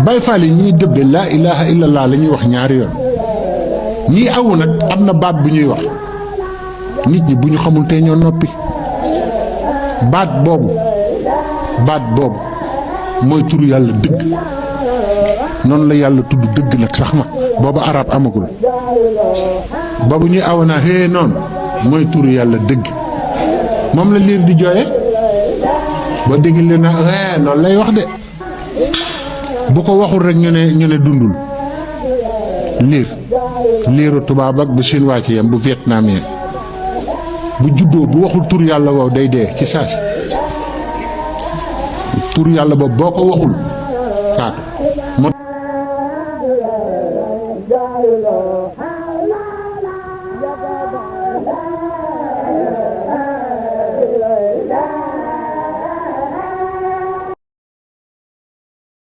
Baay Faal yi ñiy dëbbe laa ilaha illallah la ñuy wax ñaari yoon ñii awu nag am na baat bu ñuy wax nit ñi bu ñu xamul tey ñoo noppi baat boobu mooy turu yàlla dëgg noonu la yàlla tudd dëgg nag sax ma booba arab amagul boobu ñuy aw naa hee noonu mooy turu yàlla dëgg moom la liir di jooye boo dégg leen na loolu lay wax de bu ko waxul rek ñu ne dundul liiru tubaab ak bu chinois ci yam bu vietnamien bu juddoo bu waxul tur yàlla wow day dee ci saasi tur yàlla boobu boo ko waxul faatu